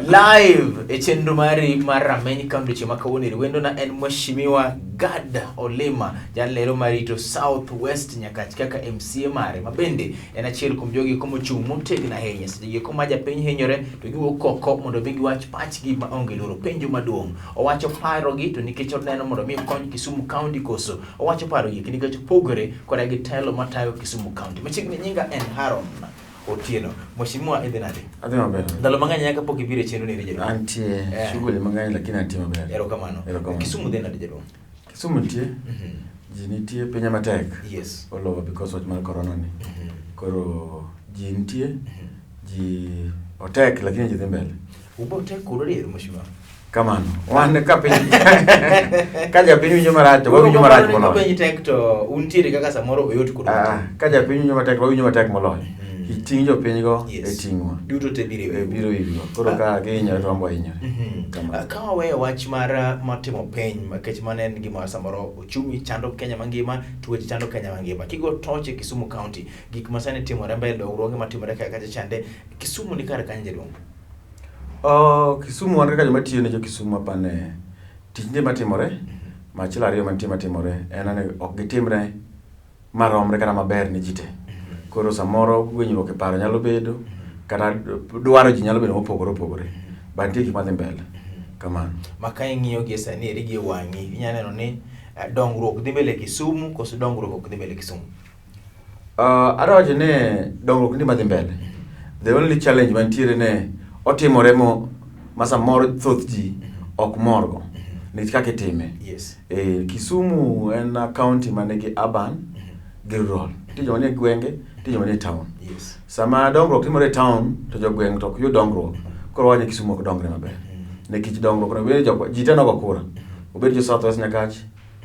Live e chenro mari mar Rameny County chieng' ma kawuono eri wendona en Mheshimiwa Gad Olima, jalero marito South West Nyakach kaka MCA mare, ma bende en achiel kuom jogi eko mochung' motegno ahinya. Seche gi eko ma japiny hinyore to giwuok oko mondo mi giwach pachgi ma onge luoro. Penjo maduong', owacho parogi to nikech oneno mondo mi okony Kisumu County koso owacho parogi nikech opogore koda gi telo matayo Kisumu County. Machiegni nyinga en Haron Otieno. Mheshimiwa, idhi nade? Adhi maber. Ndalo mang'eny nyaka pok ibiro e chenro ni jaduong'. Antie shughuli mang'eny lakini antie maber. Erokamano. Erokamano. Kisumu dhi nade, jaduong'? Kisumu nitie. Ji nitie piny matek. All over because wach mar corona ni. Koro ji nitie. Ji otek lakini ji dhi mbele. Ubo tek kodo adier, mheshimiwa. Kamano. Wan ka piny ka japiny winjo marach to wawinjo marach Ka moloyo. piny tek to untiere kaka samoro oyot kodo. Ah, ka japiny winjo matek to wawinjo matek moloyo. Ting' jopiny go e ting'wa. Duto te biro E biro irwa. Koro ka gihinyore to wan be wahinyore. Kamano. Ka waweyo wach mar timo piny, nikech mano en gima samoro uchumi chando Kenya mangima, tuoche chando Kenya mangima. Kigo toch e Kisumu County, gik ma sani timore mbele, dongruoge matimore kaka kacha chande, Kisumu ni kar kanye, jaduong'? Oh, Kisumu wan kaka joma tiyo ne jo Kisumu apane tich nitie matimore, ma achiel ariyo mantie matimore en ni ok gitimre maromre kata maber ne ji te. Koro samoro gwenyruok e paro nyalo bedo kata dwaro ji nyalo bedo mopogore opogore. But nitie gik madhi mbele. Kamano. Ma ka ing'iyo gie sani eri gi e wang'i, inya neno ni dongruok dhi mbele Kisumu koso dongruok ok dhi mbele Kisumu? Adwa wacho ni dongruok nitie madhi mbele. The only challenge mantiere ne otimore mo ma samoro thoth ji ok morgo nikech kaka itime. Kisumu en a county manigi urban gi rural. Nitie joma nie gwenge, nitie joma nie town. Sama dongruok timore e town to jogweng' to ok yud dongruok. Koro wawacho ni Kisumu ok dongre maber. Nikech dongruok onego bed ni ji te nogo kura. Obed jo South West Nyakach,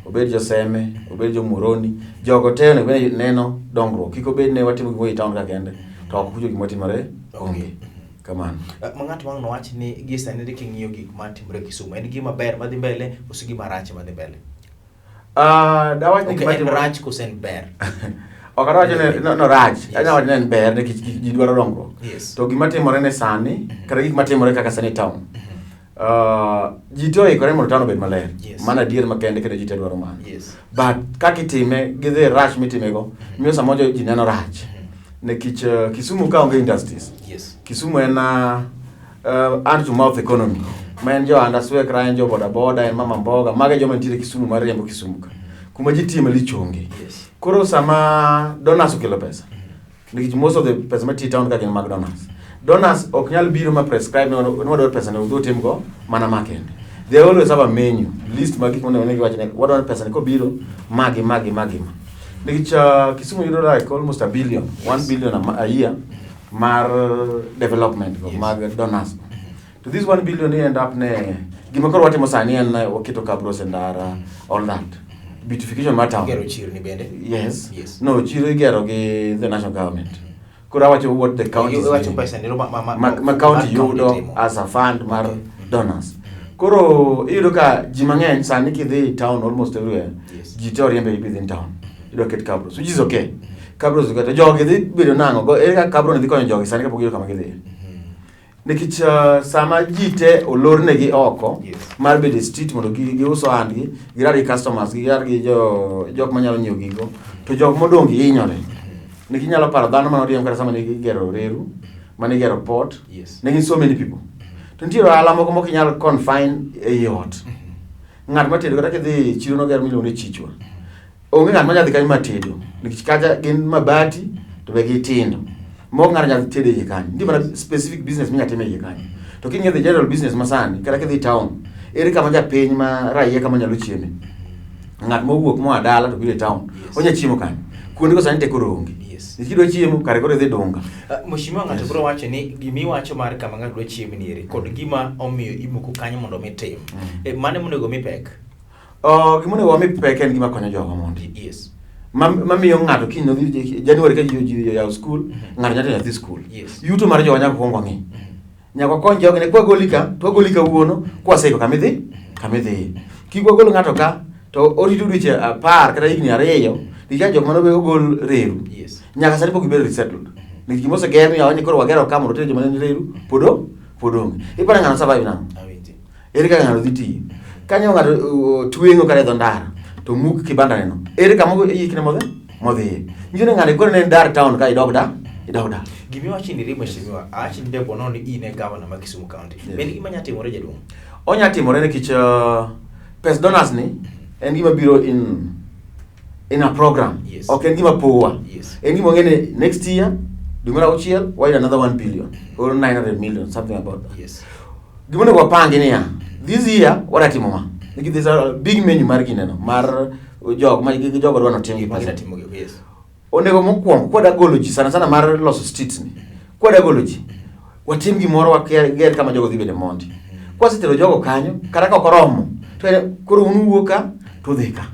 obed jo Seme, obed jo Muhoroni, jogo te onego bed ni neno dongruok. Kik obed ni watimo gimoro e town ka kende to ok kucho gima timore onge. Kamano. Ma ng'ato wang' nowach ni gie sani eri king'iyo gik matimore Kisumu, en gima ber madhi mbele koso gima rach madhi mbele? Dawach ni Ok gima en timore rach koso en ber? Ok adwach ni no rach. Anyalo wacho ni en ber nikech ji dwaro dongruok. To gima timore ne sani, kata gik matimore kaka sani e town. Ji te oikore mondo town obed maler. Mano adier makende kendo ji te dwaro mano. But kaka itime gi dhi rach mitimego, miyo samoro ji neno rach. Nikech Kisumu ka onge industries. Kisumu en hand to mouth economy. Ma en jo andaswekra, en jo boda boda, en mama mboga, mago e joma nitiere Kisumu mar riembo Kisumu ka. Kuma ji tiye malich onge. Koro sama donors okelo pesa, nikech most of the pesa matiyo e town ka gin mag donors. Donors ok nyal biro ma prescribe ni wadwaro pesa ni udhi utimgo mana ma kende. They always have a menu, list mag gik monego giwach ni wadwaro pesa ni kobiro magi magi magi ma. Nikech Kisumu yudo like almost a billion, 1 billion a year mar development go, mag donors. To this 1 billion end up ne gima koro watimo sani en waketo cabros e ndara, all that. Beautification mar town. Gero chirni bende. Yes. No, chiro igero gi the national government. Koro awacho what the county is Iwacho doing. pesa ni Ma county ma yudo timo. as a fund mar donors. Koro iyudo ka ji mang'eny sani kidhi e town almost everywhere, ji te oriembe within town. Idwa ket cabros, which is okay. Cabros okay. To jogi dhi bedo nang'o? Go ere kaka cabro ni dhi konyo jogi sani kapok giyudo kama gidhiye? Nikech sama ji te olornegi oko mar bedo e street mondo gius ohandgi, girar gi customers, girar gi jok manyalo nyiewo gigo, to jok modong' gi hinyore. Nikech inyalo paro dhano mane oriemb kata sama ne igero reru, mane igero port, ne gin so many people. To nitie ohala moko mok inyal confine ei ot. Ng'at matedo kata kidhi e chiro noger miluongo ni Chichwa. Onge ng'at manyalo dhi kanyo matedo nikech kacha gin mabati to be gitindo. Mok ng'ato nyalo tedo e iye kanyo. Nitie mana specific business minyalo timo e iye kanyo. To king'iyo the general business masani, kata kidhi town, ere kama japiny ma raia kama nyalo chieme? Ng'at mowuok moa dala to biro e town, onya chiemo kanyo. Kuondego sani te koro onge. Nikech kidwa chiemo, kare koro idhi Dunga. Mheshimiwa, ng'ato biro wacho ni gimiwacho mar kama ng'ato dwa chiemo ni eri kod gima omiyo imuko kanyo mondo mi tim. Mane monego mi pek? Oh, gima onego wami pek en gima konyo jogo mondi. Mamiyo ng'ato kiny nodhi January ka ji oyawo skul, ng'ato nyalo tero nyathi skul. Yuto mar jowa nyaka kuong wang'i. Nyaka wakony jogi ne kwagoli ka, to wagoli kawuono, kwaseiko kama idhi, kama idhi. Kik wagol ng'ato ka, to orito dweche 10 kata higni 2, nikech jok mane ogol reru. Nyaka sani pok gibedo resettled. Nikech gima oseger ni awach ni koro wagero ka mondo oter joma ne ni reru, pod Pod onge. Iparo ni ng'ano survive nang'o? Awinji. Ere kaka ng'ano dhi tiyo? Kanyo ng'ato tweng'o kata e dho ndara to muk kibanda neno. Ere kama yikne modhi? Modhiye. Nyiso ni ng'ani koro ne en dar town ka idok da, idok da. Gima iwacho ni ri mheshimiwa, awacho ni debo nono ni in e governor ma Kisumu County. Yes. Bende gima nyalo timore jaduong'? Onya timore nikech pes donors ni en gima biro in a program. Yes. Ok en gima powa. Yes. En gima wang'e ni next year dwe mar auchiel wayudo another 1 billion or 900 million something about that. Yes. Gima onego wapangi niya, this year wadwa timo ma. Nikech there's a big menu mar gineno mar jok ma jogo dwa notim gi pesa. Yes. Onego mokwongo kwada golo ji sana sana mar loso streets ni. Kwada golo ji. Watim gimoro wager kama jogo dhi bede mondi. Kwasetero jogo kanyo kata ka ok oromo to koro un uwuok ka to udhi ka.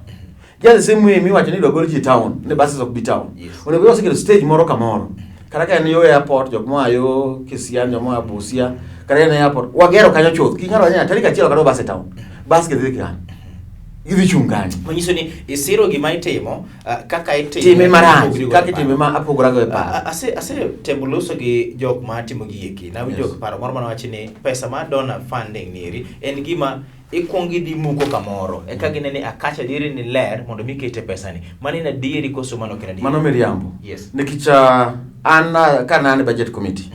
Just the same way miwacho ni idwa gol ji e town, ni buses ok bi town. Yes. Onego bed waseketo stage moro kamoro. Kata ka en yo airport, jok moa yo Kisian, jok moa Busia, kata en airport, wagero kanyo chuth. Kik ng'ato wach ni tarik achiel ok adwa bus e town. Bus gi dhi kanyo. Gidhi chung' kanyo. Manyiso ni isiro gima itimo kaka itime Time marach, kaka itime ma apogora go e paro. Ase temo loso gi jok ma timo gi eki. Nawinjo yes. paro moro mane wacho ni pesa mar donor funding ni eri en gima ikwongo idhi muko kamoro eka ginene ni akacha adieri ni ler mondo mi kete pesa ni. Mano en adieri koso mano ok en adieri? Mano miriambo. Yes. Nikech an ka ne an e budget committee,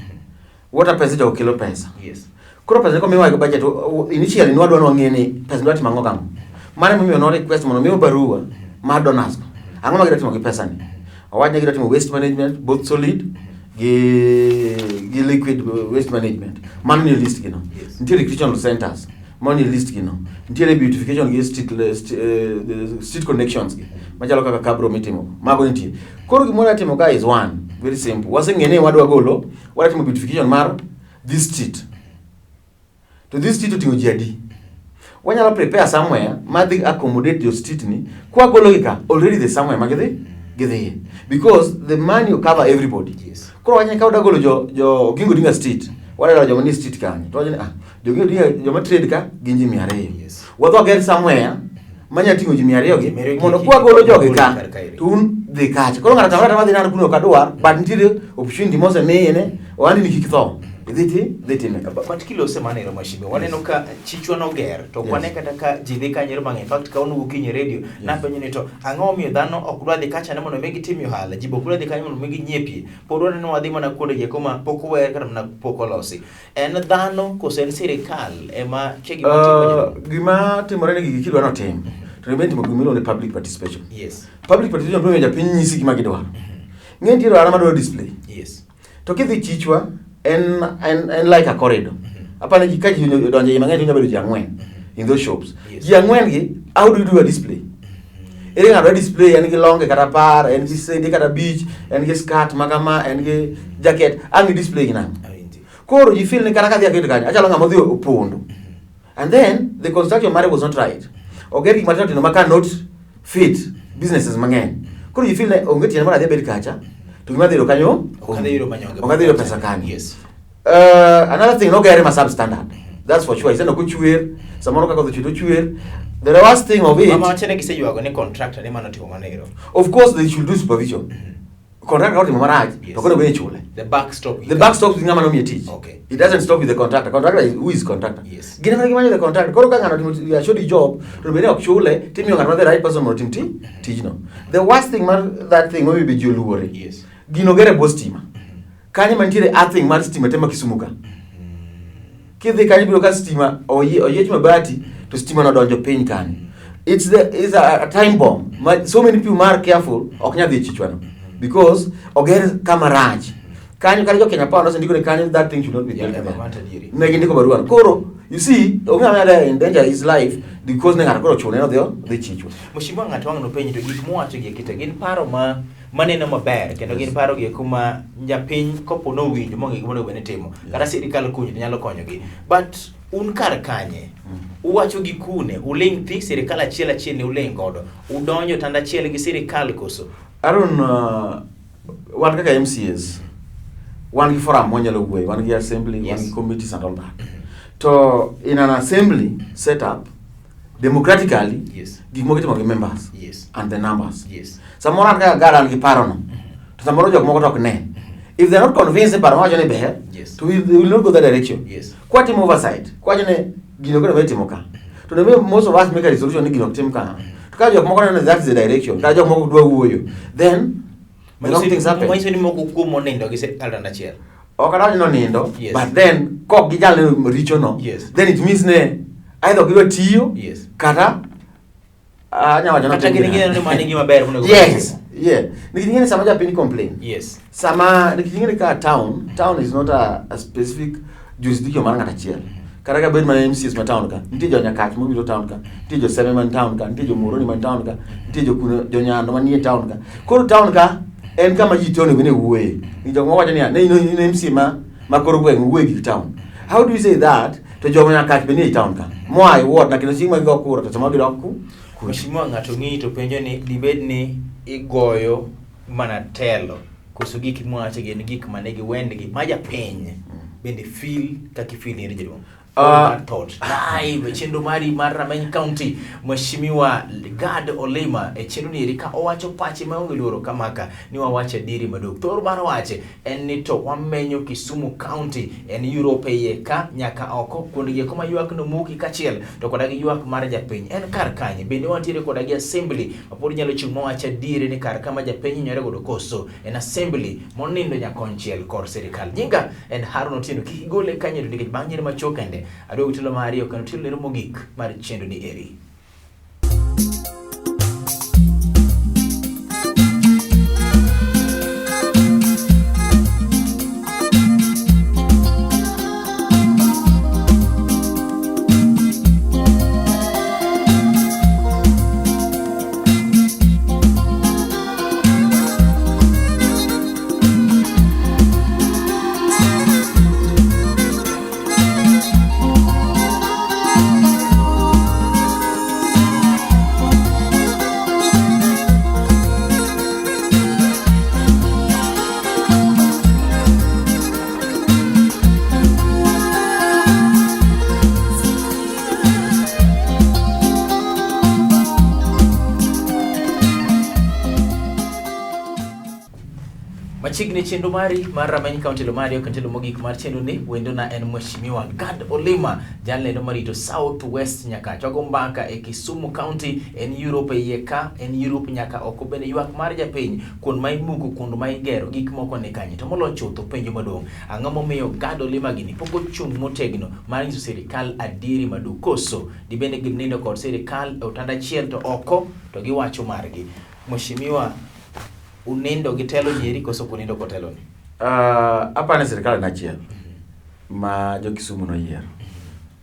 water pesa jogo kelo pesa. Yes. Koro pesa ni komiwa e budget, initially nwadwa ni wang'e ni pesa ni dwa timo ang'o gang'o. Mano emomiyo no request mondo miwa barua mar donors go. Ang'o ma gidwa timo gi pesa ni? Owach ni gidwa timo waste management, both solid gi liquid waste management. Mano ni e list gi no. Yes. Nitie recreational centers. Mano ni e list gi no. Nitiere beautification gi street connections gi. Machalo kaka cabro mitimo. Mago nitie. Koro gima wadwa timo ka is one. Very simple. Waseng'e ni wadwa golo, wadwa timo beautification mar this street. To this street oting'o ji adi? Wanyalo prepare somewhere madhi accommodate jo street ni. Kwagolo gi ka, already there's somewhere ma gidhi gidhiye. Because the money will cover everybody. Yes. Koro wanyalo ka wadwa golo jo Oginga Odinga street, wadwa joma ni street kanyo. To wacho ni ah, jo Oginga Odinga joma trade ka gin ji 200. Yes. Wadhi wager somewhere manya ting'o ji 200 gi mondo kwagolo jogi ka to un dhi kacha. Koro ng'ato kamoro madhi nano kuno ok adwar, but nitiere opportunity mosemiye ne ohandi ni kik tho. Idhi ti, dhi time. But kilose mano ero mheshimiwa, waneno ka chichwa noger to ok wane kata ka ji dhi kanyo mang'eny. In fact, ka gokinyi e radio, napenjo ni to ang'o momiyo dhano ok dwa dhi kacha mondo mi gitim ohala, ji be ok dwa dhi kanyo mondo mi ginyiepie. Pod waneno wadhi mana kuonde gi eko ma pok ower kata mana pok olosi. En dhano koso en sirikal ema kia gima timo? Gima timore ni gigi kidwa notim to onego bed ni itimo gima iluongo ni public participation. Yes. Public participation biro miyo japiny nyisi gima gidwaro. Ng'e nitiere ohala madwaro display. Yes. To kidhi chichwa en like a corridor. Apani ji ka ji odonjo iye mang'eny to nyalo bedo ji ang'wen in those shops. Yes. Ji ang'wen gi how do you do a display? Ere ng'ato dwa display en gi longe kata 10, en gi sende kata 5, en gi skirt ma kama, en gi jacket, ang' i display gi nang'o? Koro ji feel ni kata kadhi aket kanyo, achalo ng'ama odhi opondo. And then the construction mare was not right. Oger gik matindo tindo ma cannot fit businesses mang'eny. Koro ji feel ni onge tiende mar adhi abed kacha, to gima adhi yudo kanyo Ok adhi yudo manyonge. Ok adhi yudo pesa kanyo. Yes. Another thing, nogere ma substandard. That's for sure. Iseno kochwer, samoro kaka odhi to ochwer. The worst thing of it, Mama wacho ni giseywago ni contractor ne mano timo mano ero. of course they should do supervision. Contractor otimo marach, to koro bende ichule. The buck stop. The buck stops with ng'ama nomiye tich. Okay. It doesn't stop with the contractor. Contractor is who is contractor? Yes. Gin ema gimanyo the contractor. Koro ka ng'ano otimo a shoddy job, to bende ok chule, timiyo ng'at ma the right person mondo otim tijno. The worst thing mar that thing momiyo be ji oluore. Yes. Gino gere bwo stima. Kanyo mantiere earthing mar stima te ma Kisumu ka. Kidhi kanyo ibiro ka stima oyiech mabati to stima nodonjo piny kanyo. It's a time bomb. Ma, so many people mar careful ok nyal dhi e chichwano because oger kama rach. Kanyo kata jo Kenya Power nosendiko ni kanyo that thing should not be built there. Ne gindiko barua. Koro you see onge ng'ama nyalo endanger his life because ne ng'ato koro ochune nodhi odhi chichwa. Mheshimiwa ng'ato wang' nopenji to gik mowacho gi ekite gin paro ma maneno maber kendo gin paro gi kuma japiny kopo nowinjo mong'e gima onego bed ni timo kata sirikal kunyo to nyalo konyogi but un kar kanye uwacho gi kune uling' thi sirikal achiel achiel ni uling' godo udonjo tanda achiel gi sirikal koso Aaron, wan kaka MCAs wan gi forum mwanyalo wuoye, wan gi assembly, wan gi committees and all that. To in an assembly setup democratically gik moko itimo gi members and the numbers. Samoro an kaka gara an gi parono to samoro jok moko to ok ne. If they are not convinced ni paro mawacho ni ber, Yes. to they will not go that direction. Yes. Kwatimo oversight, kwawacho ni gino ok onego itimo ka. To onego most of us make a resolution ni gino ok tim ka. To ka jok moko neno ni that is the direction, kata jok moko ok dwa wuoyo, then the wrong things happen. Manyiso ni moko kuom onindo gi sirkal tanda achiel. Ok adwach ni onindo, Yes. but then kok ginyal neno richono, Yes. then it means ne either ok gidwa tiyo, Yes. kata anya wacho Kata gin gineno ni mano e gima ber monego Yes. Yeah. Nikech ing'e ni sama japiny complain. Yes. Sama nikech ing'e ni ka town, town is not a specific jurisdiction mar ng'ato achiel. Kata ka bed mana MCAs ma town ka, nitie jo Nyakach mobiro town ka, nitie jo Seme man town ka, nitie jo Muhoroni man town ka, nitie jo kuno jo Nyando manie town ka. Koro town ka en kama ji te onego ni wuoye. Nikech jok moko wacho niya, ne in MCA ma kor gweng' wuoye gik town. How do you say that? To jo Nyakach be nie town ka. Moa e ward na kendo chieng' ma gigo kura to samoro gidok ku. kucho. Mheshimiwa ng'ato ng'iyi to penjo ni dibed ni igoyo mana telo koso gik mwacho gin gik ma nigi wendgi ma japiny bende feel kaka ifeel in jaduong'. That thought. Live e chenro mari mar Rameny County, Mheshimiwa Gad Olima e chenro ni eri ka owacho pache maonge luoro kamaka ni wawacho adieri maduong'. Thor mar wache en ni to wamenyo Kisumu County en Europe iye ka nyaka oko kuond gi eko ma ywak nomuki kachiel to koda gi ywak mar japiny en kar kanye bende wantiere koda gi assembly ma pod nyalo chung' mawacho adieri ni kar kama japiny hinyore godo koso en assembly monindo nyakonchiel kor sirikal. Nyinga en Harun Otieno, kik igole kanyo nikech bang' nyiero machuok kende adwa tielo mar ariyo kendo tielo lero mogik mar chenro ni eri. Machiegni chenro mari mar Rameny County Lomario kendo mogik mar chenro ni wendona en Mheshimiwa Gad Olima jalendo marito South West Nyakach. Wago mbaka e Kisumu County en Europe e iye ka en Europe nyaka oko bende ywak mar japiny kuond ma imuko kuond ma igero gik moko ni kanye to moloyo chutho penjo maduong' ang'o momiyo Gad Olima gini pok ochung' motegno mar nyiso sirikal adieri maduong' koso dibende ginindo kod sirikal e otanda achiel to oko to giwacho margi. Mheshimiwa unindo gi telo nyeri koso ok unindo kod telo ni? Aparo ni sirikal en achiel ma jo Kisumu noyiero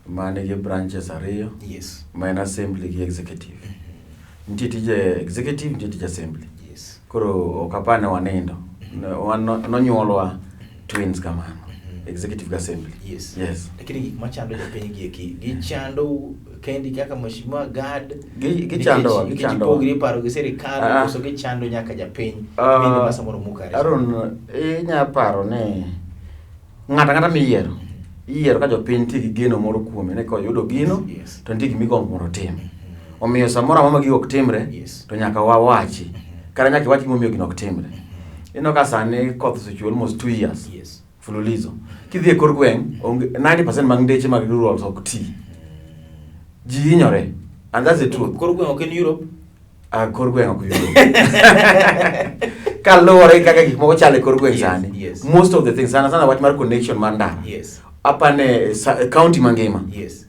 ma nigi branches ariyo Yes. ma en assembly gi executive. Nitie tije executive, nitie tij assembly. Yes. Koro ok apar ni wanindo. Wan nonyuolwa twins kamano. Executive gi assembly. Yes. Yes. Lakini gik machando jopiny gi eki, gichando kendi kaka Mheshimiwa Gad. Gichandowa, nikech gichandowa. ipogri paro gi sirikal, koso gichando nyaka japiny. Bende ma samoro mukare. Aaron, inya paro ni ng'ato ang'ata miyiero, iyiero ka jopiny nitie gi geno moro kuome ni koyudo gino Yes. to nitie gima igombo mondo otim. Omiyo samoro amora ma gigo ok timre, Yes. to nyaka wawachi. Kata nyaka iwach gimomiyo gino ok timre. Ineno ka sani koth osechwe almost 2 years. Yes. Mfululizo. Kidhi e kor gweng', onge 90% mag ndeche mag rurals ok ti. Ji hinyore. And that's the truth. Kor gweng' ok en Europe? Kor gweng' ok Europe. Kaluwore gi kaka gik moko chalo e kor gweng' Yes, sani. yes. Most of the things, sana sana wach mar connection mar ndara. Yes. Apane county mangima. Yes.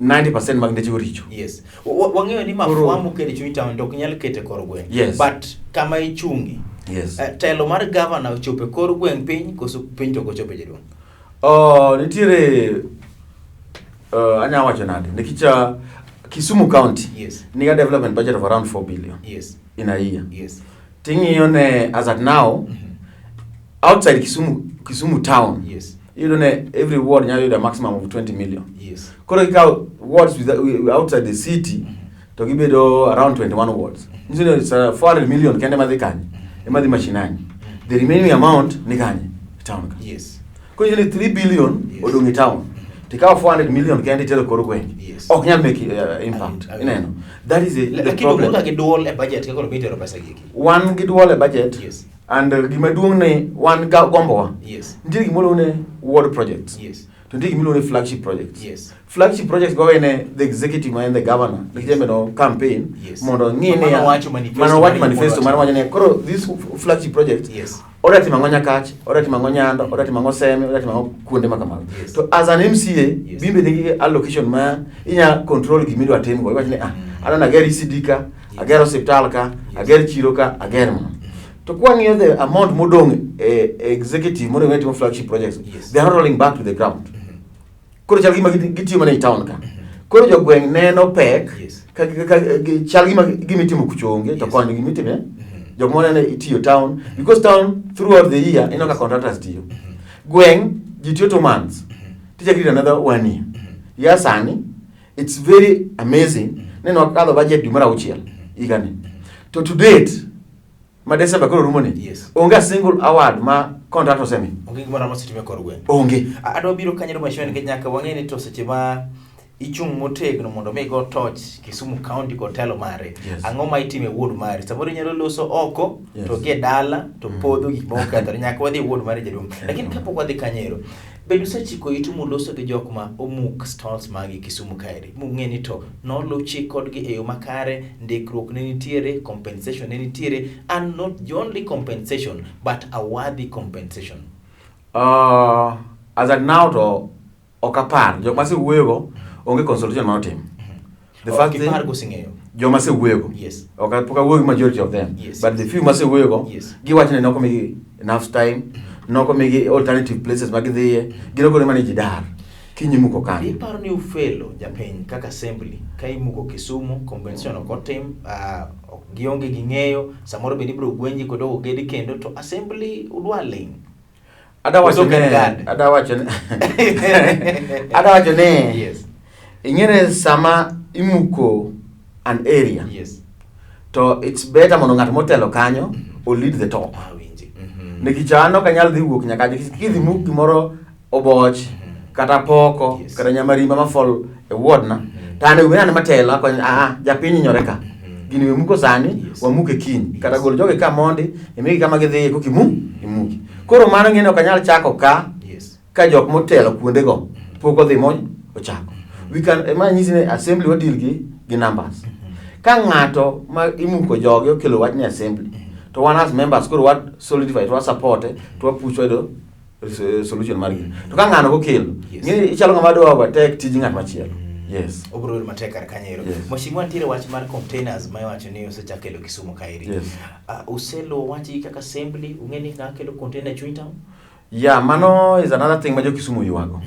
90% mag ndeche oricho. Yes. Wang'eyo ni mafua mokelo e chuny town to ok nyal kete kor gweng'. Yes. But kama ichungi. Yes. Telo mar governor ochopo e kor gweng' piny koso piny to ok ochopo jaduong'? Oh, nitiere anya wacho nade? Nikech Kisumu County Yes. niga development budget of around 4 billion Yes. in a year. Yes. Ting'iyo ne as at now outside Kisumu town. Yes. Iyudo ne every ward nyalo yudo a maximum of 20 million. Yes. Koro ikawo wards outside the city to gibedo around 21 wards. Nyiso ni it's 400 million kende madhi kanye? Ema dhi mashinani. The remaining amount ni kanye? Town ka. Yes. Koro nyiso ni 3 billion Yes. odong' e town. Tikawo 400 million kende itero kor gweng'. Yes. Ok nyal make impact. Ineno. That is the Lakini problem. ok gi duol e budget kaka onego itero pesa gi eki. Wan gi duol e budget. Yes. And gima duong' ni wan ga gombowa. Nitie gima iluongo ni ward projects. To nitie gima iluongo ni flagship projects. Flagship projects go ne the executive ma en the governor. Nikech en be no campaign mondo ng'i ni Mano wacho manifesto mano wacho mare manifesto mondo mare wacho ni koro this flagship project odwa timo ang'o Nyakach, odwa timo ang'o Nyando, odwa timo ang'o Seme, odwa timo ang'o kuonde ma kamago. To as an MCA, bimbe nigi allocation ma inya control gima idwa timgo. Iwacho ni ah, adwa ni ager ECD ka, ager osiptal ka, ager chiro ka, ager ma. To kwang'iyo the amount modong' e executive monego timo flagship projects, they are not rolling back to the ground. Koro chal gima gitiyo mana e town ka. Koro jogweng' neno pek ka chal gima gima itimo kucho onge to koni gima itime jok moko neno itiyo town because town throughout the year ineno ka contractors tiyo. Gweng' ji tiyo 2 months tichako irito another one year. Ya sani it's very amazing neno wakadho budget dwe mar auchiel higani to to date ma December koro rumo ni onge a single award ma contractor osemi. Onge gimoro amora mosetim e kor gweng'. Onge. Adwa biro kanyo mheshimiwa nikech nyaka wang'e ni to seche ma ichung' motegno mondo mi igo toch Kisumu County kod telo mare. Ang'o ma itimo e ward mari? Samoro inyalo loso oko to gi e dala to podho gik moko kethore. Nyaka wadhi e ward mari jaduong'. Lakini kapok wadhi kanyo ero, bende usechiko itu muloso gi jok ma omuk stalls magi Kisumu kaeri mung'e ni to noluw chik kodgi e yo makare, ndikruok ne nitiere, compensation ne nitiere, and not only compensation but a worthy compensation. As at now to ok apar jok masewuoyogo onge consultation ma otim. The Ok first thing, ipar koso ing'eyo? joma asewuoyogo ok pok awuoyo gi majority of them but the few masewuoyogo giwacho ni nok omigi enough time, nok omigi alternative places ma gidhiye, gin okone mana ni ji dar kiny imuko kanyo. Iparo ni ufelo japiny kaka assembly ka imuko Kisumu, compensation ok otim, ok gionge gi ng'eyo, samoro bende ibiro gwenji kod oged kendo to assembly udwa ling'. Ada wacho Koso ne, ken guard. ada wacho ne, ada wacho ne, ing'e ni sama imuko an area, to it's better mondo ng'at motelo kanyo o lead the talk. Awinji. Nikech an ok anyal dhi wuok nyaka nikech kidhi muk gimoro Oboch, kata Poko, kata Nyamarimba ma fall e ward na, to an e an matelo akonyo, ah, japiny hinyore ka. Gini we muko sani, wamuke kiny. Kata gol jogi ka mondi, imigi kama gidhiye koka imuki. Koro mano ng'eni ok anyal chako ka, ka jok motelo kuondego pok odhi mo ochako. We can, ema nyisi ni assembly wa deal gi numbers. Ka ng'ato ma imuko jogi okelo wach ni assembly, to wan as members koro wa solidify, to wa support, to wa push wayudo solution mar gini. To ka ng'ano okelo, ng'eni ichalo ng'ama dwa overtake tij ng'at machielo. Yes. Obiro bedo matek kar kanyo ero. Mheshimiwa, nitiere wach mar containers ma iwacho ni osechak kelo Kisumu kaeri. Useluwo wach gi kaka assembly, ung'e ni ng'a kelo container e chuny town? Yeah, mano is another thing ma jo Kisumu ywago.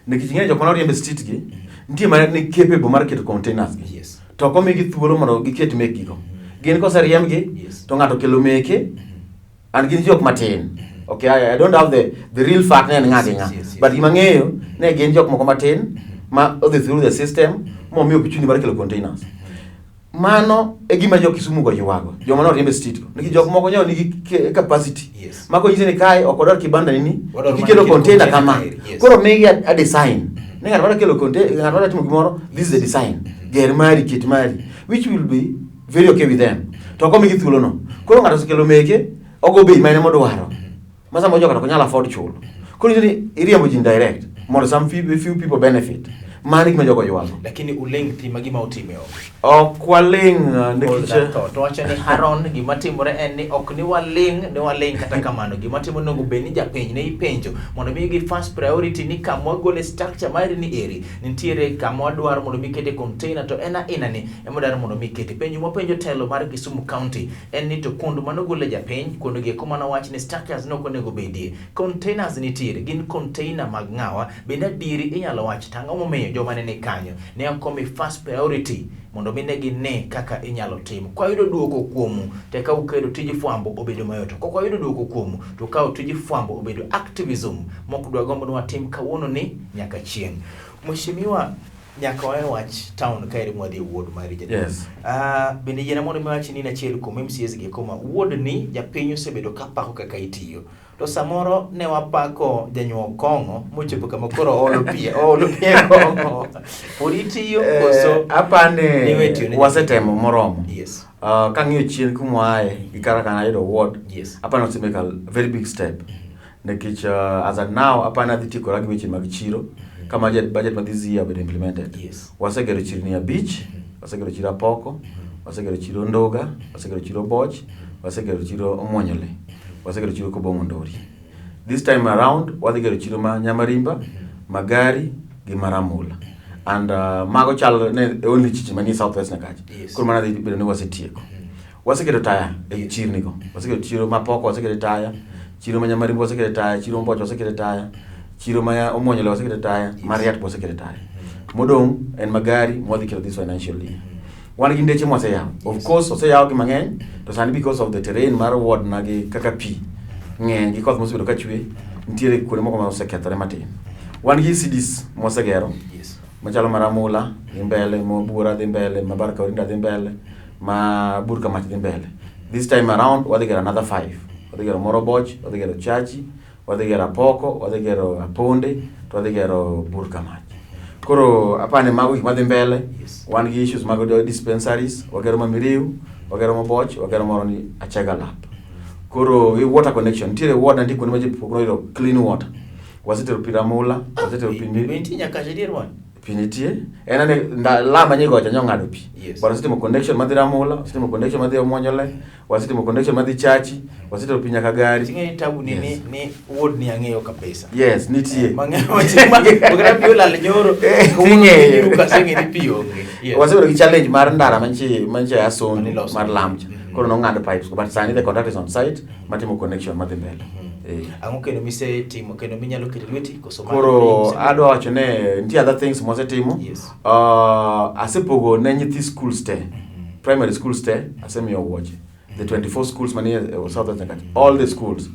Nikech ing'eyo jok mane oriemb e street gi, nitie mana ni capable mar keto containers gi. To ok omigi thuolo mondo giket mekgigo. Gin koseriembgi, to ng'ato okelo meke, and gin jok matin. Okay, I don't have the real fact ni en ng'a gi ng'a. But gima ang'eyo ne gin jok moko matin ma odhi through the system momiyo opportunity mar kelo containers. Mano e gima jo Kisumu go ywago, joma noriemb e street go. Nikech jok moko nyo nigi capacity. Ma konyisi ni kae ok odwar kibanda nini, Odwaro mana ikelo kelo container container kama. kaeri, yes. Koro migi a design. Ni ng'ato dwaro kelo container, ng'ato dwaro timo gimoro, this is the design. Ger mari, ket mari, which will be very okay with them. To ok omigi thuolo no. Koro ng'ato osekelo meke, ogo bei mane modwaro. Ma samoro joka to ok nyal afford chulo. Koro inyiso ni iriembo ji direct mondo some few people benefit. Mano e gima jogo ywago. Lakini uling' thi ma gima utime onge. Ok waling' Hold nikech that thought. To wacho ni Haron, gima timore en ni ok ni waling', ni waling' kata kamano. Gima timore onego bed ni japiny ne ipenjo mondo mi gi first priority ni kama wagole structure mari ni eri nitiere kama wadwaro mondo mi kete container to en aina ni ema wadwaro mondo mi kete. Penjo mwapenjo telo mar Kisumu County en ni to kuond manogole japiny, kuond gi eko manowach ni structures ne ok onego bedie. Containers nitiere, gin container mag ng'awa? Bende adieri inyalo wach to ang'o momiyo joma ne ni kanyo ne ok omi first priority mondo mi ne gine kaka inyalo tim. Kwayudo duoko kuomu to eka uketo tij fwambo obedo mayot. Kok wayudo duoko kuomu to ukawo tij fwambo obedo activism mok dwa gombo ni watim kawuono ni nyaka chieng'. Mheshimiwa, Nyaka wawe wach town kaeri mwadhi e ward mari jaduong'. Yes. Bende yiena mondo mi awach ni in achiel kuom MCAs gi eko ma ward ni japiny osebedo kapako kaka itiyo. To samoro ne wapako janyuok kong'o mochopo kama koro oolo pi, oolo pi e kong'o. Pod itiyo koso Apani niwe tiyo ne wasetemo moromo. Yes. Kang'iyo chien kumwae gi kaka kana ayudo ward, Yes. apani wase make a very big step. Nikech as at now apani adhi tiekora gi weche mag chiro kama budget ma this year obedo implemented. Yes. Wasegero chirni abich, wasegero chiro Apoko, wasegero chiro Ndoga, wasegero chiro Boch, wasegero chiro Omwonyole, wasegero chiro Kobong'o Ndori. This time around wadhi gero chiro ma Nyamarimba, Magari gi Maramula. And mago chal ne only chichi manie South West Nyakach. Yes. Koro mano dhi bedo ni wasetieko. Waseketo taya e chirni go. Waseketo chiro ma Poko waseketo taya, chiro ma Nyamarimba waseketo taya, chiro ma Boch waseketo taya, chiro ma Omwonyole waseketo taya, Mariat be waseketo taya. Modong' en Magari mwadhi keto this financial year. Wan gi ndeche mwaseyawo. Of course oseyaw gi mang'eny, to sani because of the terrain mar ward na gi kaka pi ng'eny gi koth mosebedo ka chwe, nitiere kuonde moko ma osekethore matin. Wan gi ECDs mwasegero. Yes. Machalo Maramula dhi mbele, Mobuora dhi mbele, Mabarka Orinda dhi mbele, ma Burka Mach dhi mbele. This time around wadhi gero another 5. Wadhi gero Moro Boch, wadhi gero Chachi, wadhi gero Apoko, wadhi gero Aponde, to wadhi gero Burka Mach. Koro apani mago gik madhi mbele. Yes. Wan gi issues mag dispensaries, wagero ma Miriu, wagero ma Boch, wagero moro ni Achega Lap. Koro gi water connection, nitiere ward nitie kuonde ma ji pok noyudo clean water. Wasetero pi Ramula, wasetero pi Be nitie nyaka adier wan? Pi nitie. En ane lama nyigo cha nyong'ado pi. Yes. But wasetimo connection madhi Ramula, wasetimo connection madhi Omwonyole, wasetimo connection madhi Chachi, wasetero pi nyaka Gari. Ting'e ni tabu ni Yes. ni ward ni ang'eyo kabisa. Yes, nitie. Mang'eyo wache ma okata pi olal nyoro. Ting'eyo. Kawuono kaseng'e ni pi onge. Yes. Wasebedo gi challenge mar ndara mantie Asondu Maniloso. mar lamcha. Koro nong'ad pipes but sani the contract is on site matimo connection madhi mbele. Ang'o kendo misetimo kendo minyalo keto lweti koso mano Koro misetimo? adwa wacho ne nitie other things mwasetimo. Yes. Asepogo ne nyithi schools te. Primary schools te asemiyo wuoche. The 24 schools manie South West Nyakach. All the schools.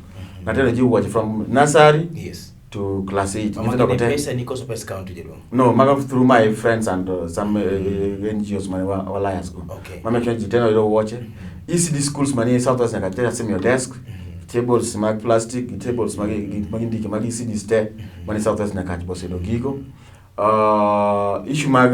Natero ji wuoche from nursery Yes. to class 8. Mama Nyithindo ne te. pesa ni koso pesa county jaduong'. No, mago through my friends and some NGOs mane wa alliance go. Okay. Ma make sure ji te noyudo wuoche. ECD schools manie South West Nyakach te asemiyo desk, tables mag plastic, tables mag gik mag ndike mag ECDs te manie South West Nyakach boseyudo gigo. Issue mag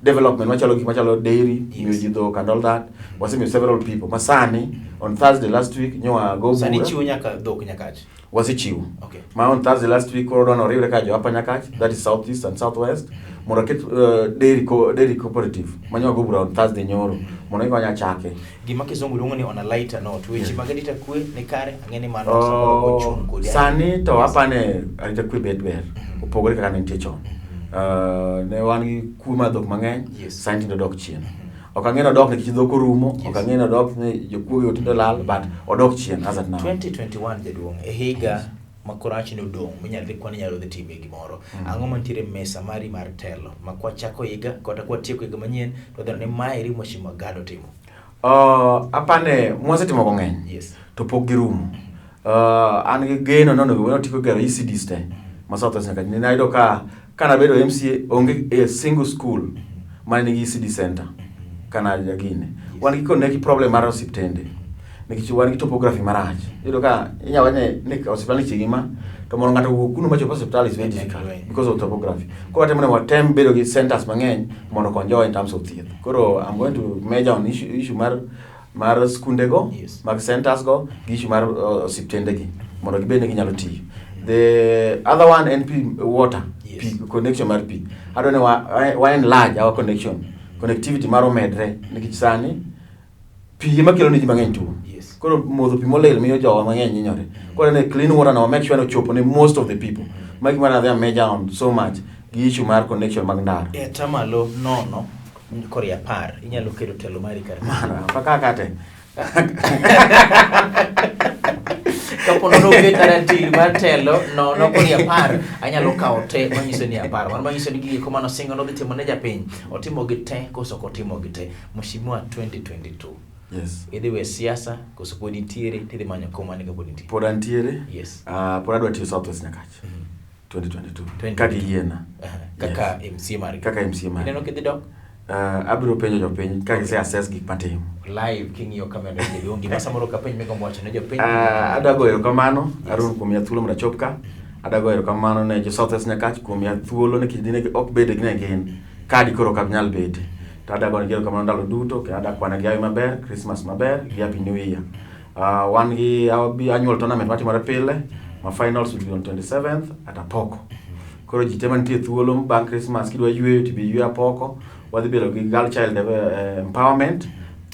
development machalo gik machalo dairy, Yes. miyo ji dhok and all that. Wasemiyo several people. Masani on Thursday last week nyowa go Sani bura. chiwo nyaka dhok Nyakach. Wasechiwo. Okay. Ma on Thursday last week koro dwano riwre ka jo Upper Nyakach, that is South East and South West, mondo waket dairy cooperative manyowa go bura on Thursday nyoro mondo gikonya chake. Gima kizungu luongo ni on a lighter note, weche mag arita kwe ni kare, ang'e ni mano samoro kochung' kodi. Sani to Yes. apane arita kwe bet ber, opogore kaka ne nitie chon. Ne wan gi kwe mar dhok mang'eny, Yes. sani tinde odok chien. Ok ang'e ni odok nikech dhok orumo, Yes. ok ang'e ni odok ni jokuoge tinde olal, but odok chien as at now. 2021 jaduong', e higa ma koro awach ni odong' minyalo dhi kwan inyalo dhi timie gimoro. Ang'o mantiere e mesa mari mar telo ma kwachako higa kata kwatieko higa manyien to wadhi neno ni maeri Mheshimiwa Gad otimo? Apane mwasetimo go ng'eny. Yes. To pok girumo. An gi geno ni onego bed ni watieko gero ECDs te ma South West Nyakach. Ne ayudo ka kanabedo MCA onge a single school mane nigi ECD center kana gine. Wan gi connect problem mar osiptende nikech wan gi topography marach. Iyudo ka inyalo wach ni osiptal ni chiegni ma to mondo ng'ato owuog kuno machop osiptal is very difficult because of topography. Koro watemo ni watem bedo gi centers mang'eny mondo okony jowa in terms of thieth. Koro I'm going to measure on issue mar skunde go, Yes. mag centers go, gi issue mar osiptende gi mondo gibed ni ginyalo tiyo. The other one en pi water, Yes. pi connection mar pi. Adwa ni wa enlarge our connection, connectivity mar omedre nikech sani pi ema kelo ne ji mang'eny tuo. Yes. Koro modho pi molil miyo jowa mang'eny hinyore. Koro ne clean water na make sure ni ochopo ne most of the people. Magi mana dhi measure on so much gi issue mar connection mag ndara. E tamalo 0 kori 10 inyalo keto telo mari kar. Mara, paka kate. Kapo nono oket ratil mar telo 0 kori 10 anyalo kawo te manyiso ni 10. Mano manyiso ni gigi mano singo nodhi timo ne japiny. Otimo gi te koso ok otimo gi te. Mheshimiwa 2022. Yes. Idhi we siasa koso pod intiere tidhi manyo kom mane kapod intie? Pod antiere. Yes. Pod adwa tiyo South West Nyakach. 2022 2022. Ka giyiena. Kaka MCA margi. Kaka MCA margi. Ineno kidhi dok? Abiro penjo jopiny ka gise assess gik matimo. Live king'iyo kamera jaduong' gima samoro ka penj migombo wacho ne jopiny. Adwa goyo erokamano Harun kuom miya thuolo mondo achop ka. Adwa goyo erokamano ne jo South West Nyakach kuom miya thuolo nikech dine ok bede gi ne gin ka di koro ok anyal bete. To adwa goyo negi erokamano ndalo duto kendo adwa kwanegi hawi maber, Christmas maber gi Happy New Year. Wan gi our annual tournament matimore pile ma finals will be on 27th at Apoko. Koro ji te mantie thuolo bang' Christmas kidwa yweyo to bi ywe Apoko. Wadhi bedo gi girl child empowerment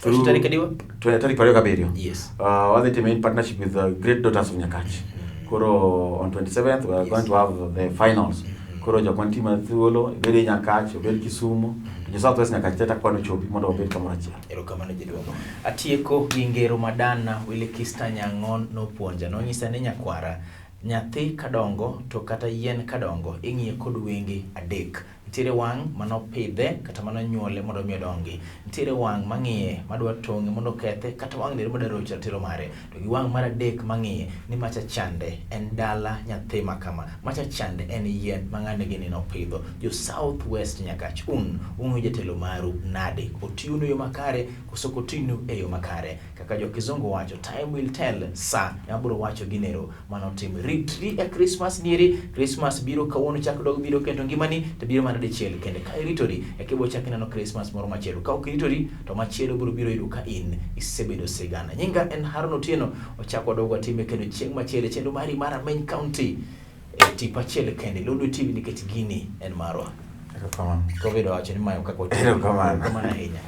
Ocho tarik adiwa? Tarik 27. Yes. Wadhi time in partnership with the Great Daughters of Nyakach. Koro on 27th we are going to have the finals. Koro jok mantie man thuolo, obed e Nyakach, obed Kisumu, to jo South West Nyakach te takwano chopi mondo wabed kamoro achiel. Erokamano jaduong'. Atieko gi ngero madana Wilkista Nyang'on nopuonja. Nonyisa ni nyakwara, nyathi kadongo to kata yien kadongo ing'iye kod wenge adek. Nitiere wang' manopidhe kata manonyuole mondo mi odongi. Nitiere wang' mang'iye madwa tong'e mondo okethe kata wang' nere madwa rocho ratiro mare. To gi wang' mar adek mang'iye ni macha chande en dala nyathi ma kama. Macha chande en yien ma ng'ane gini nopidho. Jo South West Nyakach un ung'iyo jatelo maru nade? Otiyonu e yo makare koso ok otiyonu e yo makare? Kaka jo kizungu wacho, time will tell, sa ema biro wacho ginero manotim. Ritri e Christmas nieri, Christmas biro kawuono chak dog biro kendo ngimani to biro mana dichiel kende. Ka iritori, eka ibiro chak ineno Christmas moro machielo. Ka ok iritori, to machielo biro biro yudo ka in isebedo sigana. Nyinga en Haron Otieno, ochak wadog watime kendo chieng' machielo e chenro mari mar Ameny County e tipo achiel kende. Lolwe TV nikech gini en marwa. Erokamano. Covid owacho ni mayo kaka otimo. Erokamano. Erokamano ahinya.